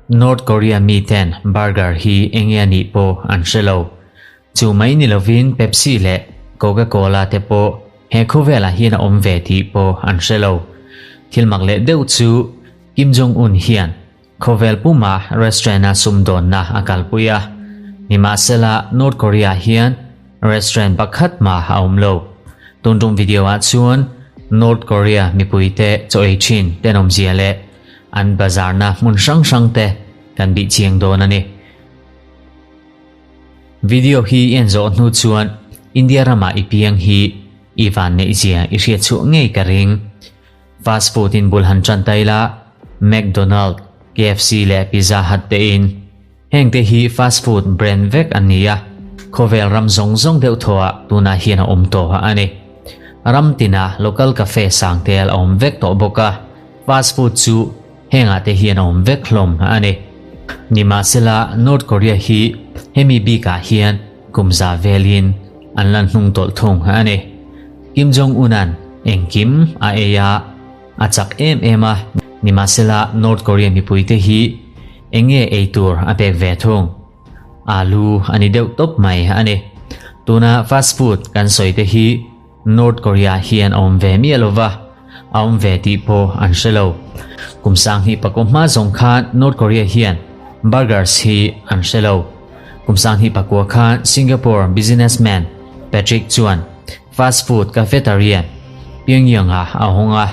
North Korea mi ten burger hi enge a nih pawh an hre lo. Chu mai ni lovin Pepsi leh Coca Cola te pawh he khawvelah hian a awm ve tih pawh an hre lo. Thil mak leh deuh chu Kim Jong Un hian Khawvel puma restaurant a sumdawnna a kalpui a, nimahsela North Korea hian restaurant pakhat mah a awm lo. Tun tum video ah chuan North Korea mipuite chaw ei thin tenawmzia leh an bazarna hmun hrang hrang te kan bih chiang dawn a ni. Video hi i en zawh hnu chuan India ramah i piang hi i vanneihzia i hriatchhuah ngei ka ring. Fast food in bul han tan ta ila, McDonald, KFC leh Pizza Hut te in. Heng te hi fast food brand vek an ni a, khawvel ram zawng zawng deuh thaw ah tunah hian a awm tawh a ni. Ram tinah local cafe sang tel a awm vek tawh bawk a, fast food chu hengah te hian a awm vek hlawm a ni. Nimahsela North Korea hi hemi bikah hian kum za velin an lan hnung tawlh thung a ni. Kim Jong-un-a'n engkim a ei a, a chak em em a, nimahsela North Korea mipuite hi eng nge ei tur a pek ve thung? Alu a ni deuh tawp mai a ni. Tuna fast food kan sawi te hi North Korea hian a awm ve miah lo va, a awm ve tih pawh an hre lo. Kum sanghnih pakua hma zawng khan North Korea hian burgers hi an hre lo. Kum sanghnih pakua khan Singapore businessman Patrick chuan fast food cafeteria Pyongyang-ah a hawng a,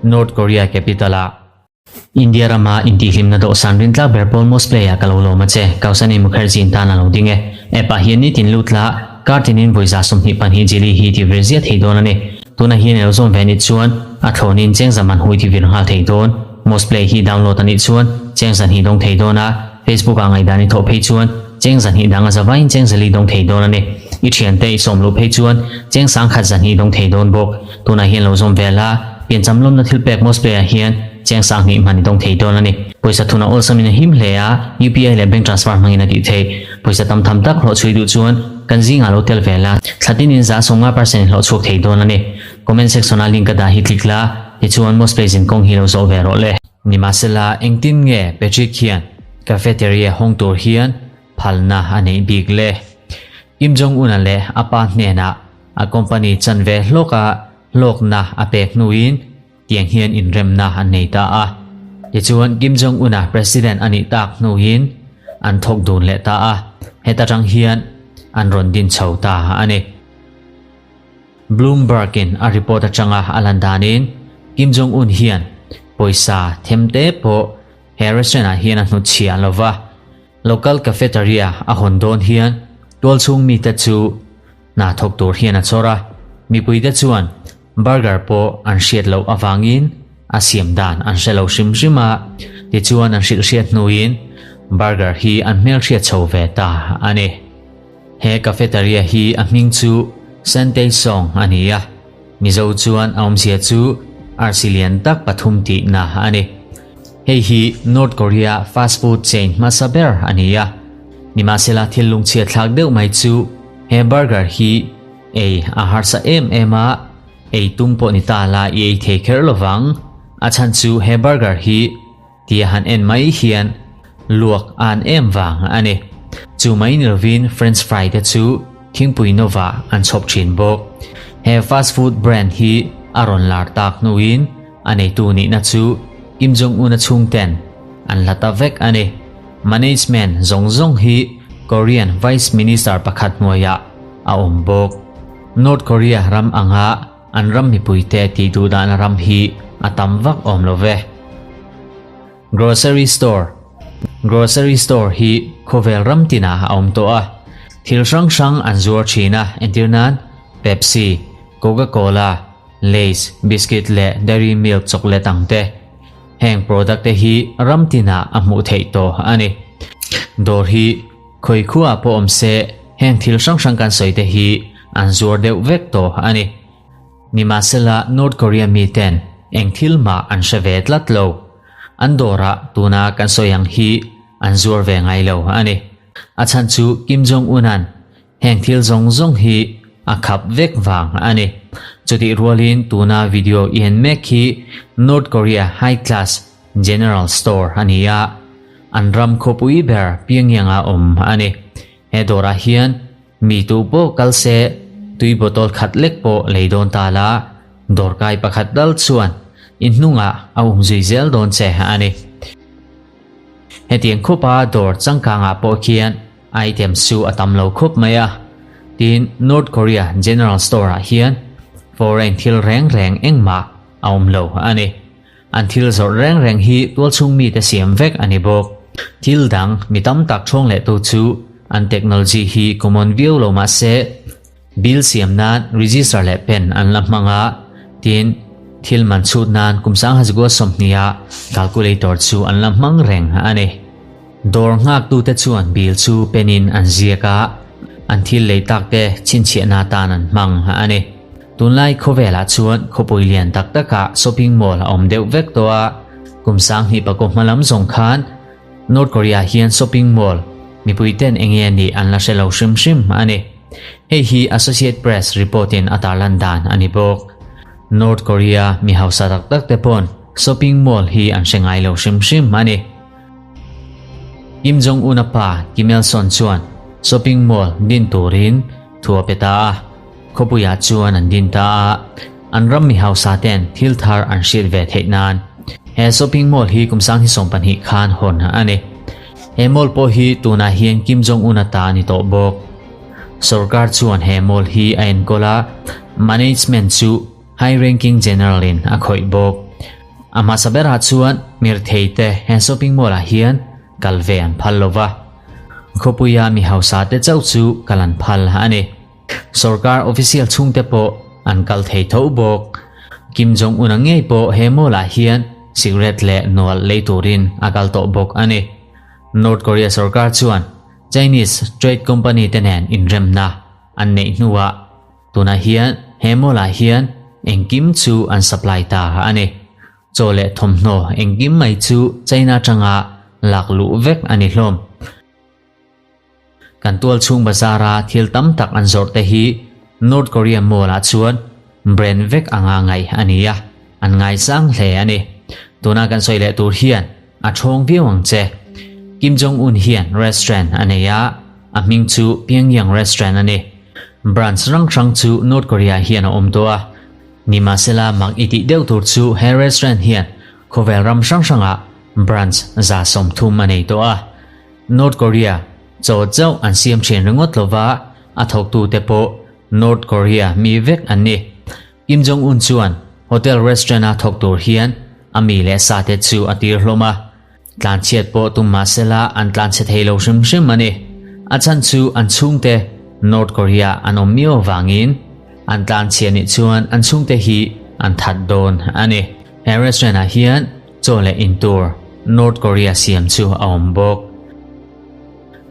North Korea capital-ah. India rama intihhlimna dawhsan rintlak ber pawl most play ah ka lo lawm a che, Kausani Mukherjee in tan a lo ding e. App ah hian nitin lut la, kar tinin vawiza 22 jili hi ti vir ziah thei dawn a ni. Tunah hian i lo zawm ve anih chuan a thlawnin cheng zaman hui ti vir nghal thei dawn. Most play hi download anih chuan cheng zahnih dawng thei dawn a, Facebook ah ngaihdan i thawh phei chuan cheng zahnih dang a zavaiin cheng zali dawng thei dawn a ni. I thiante i sawm luh phei chuan cheng sangkhat zahnih dawng thei dawn bawk. Tunah hian lo zawm ve la, piancham lawmna thil pek most play ah hian cheng sanghnih hman i dawng thei dawn a ni. Pawisa thuna awlsamin a him hle a, UPI leh bank transfer hmangin a tih theih. Pawisa tam tham tak hlawh chhui duh chuan kan zingah lo tel ve la, thla tinin 50% in hlawh chhuak thei dawn a ni. Comment section ah link ka dah hi click la, tichuan most play zin kawng hi lo zawh ve rawh le. Nimahsela, engtin nge Patrick hian cafeteria hawng tur hian phalna a neih bik le? Kim Jong-un-a leh a pa hnenah A company chanve hlawka hlawkna a pek hnuin tiang hian inremna an nei ta a. Tichuan Kim Jong-un-a president a nih tak hnuin an thawk dun leh ta a, heta tang hian an rawn din chho ta a ni. Bloomberg-in a report atanga a lan danin Kim Jong-un hian pawisa themte pawh he restaurant-ah hian a hnutchhiah lova, Local cafeteria a hawn dawn hian tualchhung mite chu hna thawk tur hian a chawr a, mipuite chuan burger pawh an hriat loh avangin a siam dan an hre lo hrim hrim a, tichuan an hrilh hriat hnuin burger hi an hmelhriat chho ve ta a ni. He cafeteria hi a hming chu Santei Song a ni a, Mizo chuan a awmzia chu arsi lian tak pathum tihna a ni. Hei hi North Korea fast food chain hmasa ber a ni a, nimahsela thil lungchhiat thlak deuh mai chu he burger hi ei a harsa em em a, ei tum pawh ni ta la i ei thei kher lovang, a chhan chu he burger hi tia han en mai hian luak an em vang a ni. Chu mai ni lovin french fry te chu thingpui novah an chhawp thin bawk. He fast food brand hi a rawn lar tak hnuin A neitu nihna chu Kim Jong-un-a chhungten an hla ta vek a ni. Management zawng zawng hi Korean Vice Minister pakhat hnuaiah a awm bawk. North Korea ram anga an ram mipuite tih duhdahna ram hi a tam vak awm lo ve. Grocery Store Grocery store hi khawvel ram tinah a awm tawh a, thil hrang hrang an zuar thin a, entir nan Pepsi, Coca-Cola, Lays, biscuit leh Dairy Milk chocolate ang te. Heng product te hi ram tinah a hmuh theih tawh a ni. Dawr hi khawi khuaah pawh awm se heng thil hrang hrang kan sawi te hi an zuar deuh vek tawh a ni. Nimahsela North Korea miten eng thil mah an hre ve tlat lo. An dawrah tuna kan sawi ang hi an zuar ve ngai lo a ni. A chhan chu Kim Jong-un-a'n heng thil zawng zawng hi. a khap vek vang a ni. Chutih rualin tuna video i en mek hi North Korea high class general store a ni a, an ram khawpui ber Pyongyang-a awm a ni. He dawrah hian mi tu pawh kal se tui bottle khat lek pawh lei dawn ta la, dawrkai pakhat dal chuan in hnungah a umzui zel dawn che a ni. Hetiang khupa dawr changkangah pawh khian item chu a tam lo khup mai a. Tin, North Korea General Store-ah hian foreign thil reng reng engmah a awm lo a ni. An thil zawrh reng reng hi tualchhung mite siam vek a ni bawk. Thil dang mi tam tak ṭhawng lehtu chu an technology hi common viau lo mah se, Bill siam nan register leh pen an la hmang a, tin, thil man chhut nan kum 1920 ah calculator chu an la hmang reng a ni. Dawr nghaktute chuan bill chu pen in an ziak a, an thil lei tak te chhinchhiahna atan an hmang a ni. Tunlai khawvelah chuan khawpui lian tak takah shopping mall a awm deuh vek tawh a, kum 2009 hma lam zawng khan North Korea hian shopping mall mipui ten enge nih an la hre lo hrim hrim a ni. Hei hi Associate Press report in a tarlan dan a ni bawk. North Korea mi hausa tak tak te pawn shopping mall hi an hre ngai lo hrim hrim a ni. Kim Jong Un a pa Kim Il Sung chuan shopping mall din turin thu a pe ta a, khawpuiah chuan an din ta a, an ram mi hausa ten thil thar an hriat ve theih nan he shopping mall hi kum 2020 khan hawn a ni. He mall pawh hi tunah hian Kim Jong Un a ta a ni tawh bawk. Sorkar chuan he mall hi a enkawl a, management chu high ranking general in a khawih bawk. A hmasa berah chuan mirthei te he shopping mall ah hian kal ve an phal lo va. Khawpuia mi hausa te chauh chu kal an phal a ni. Sorkar official chhungte pawh an kal thei tho bawk. Kim Jong Un a ngei pawh he mall ah hian cigarette leh nual lei turin a kal tawh bawk a ni. North Korea sorkar chuan Chinese trade company te nen inremna an neih hnuah tunah hian he mall ah hian engkim chu an supply ta a ni. Chaw leh thawmhnaw engkim mai chu China atanga lak luh vek a ni hlawm. Kan tual chhung bazara thil tam tak an zawrh te hi North Korea mall ah chuan brand vek anga ngaih a ni a, an ngaisang hle a ni. Tuna kan sawi leh tur hian a thawng viau ang che. Kim Jong Un hian restaurant a nei a, a hming chu Pyongyang Restaurant a ni. Branch hrang hrang chu North Korea hian a awm tawh a. Nimahsela mak i tih deuh tur chu he restaurant hian khawvel ram hrang hrangah branch 30 a nei tawh a. North Korea chaw chauh an siam thin ringawt lova a thawktute pawh North Korea mi vek an ni. Kim Jong Un chuan hotel restaurant a thawk tur hian a mi leh sa te chu a tir hlawm a. Tlanchhiat pawh tum mah sela an tlanchhe thei lo hrim hrim a ni. A chhan chu an chhungte North Korea an awm miau avangin an tlanchhia nih chuan an chhungte hi an that dawn a ni. He restaurant ah hian chaw leh in tur North Korea siam chu a awm bawk.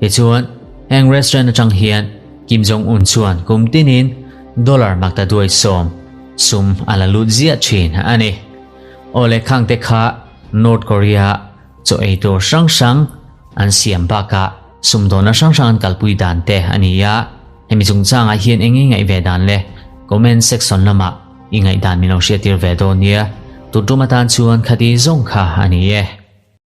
Tichuan, heng restaurant atang hian Kim Jong Un chuan kum tinin dollar maktaduai 10 sum a la lut ziah thin a ni. Aw le khang te kha North Korea chaw ei tur hrang hrang an siam bakah sumdawna hrang hrang an kalpui dan te a ni a. Hemi chungchangah hian eng nge ngaih ve dan le? Comment section lamah i ngaihdan min lo hriattir ve dawn nia. Tun tum atan chuan khati zawng kha a ni e.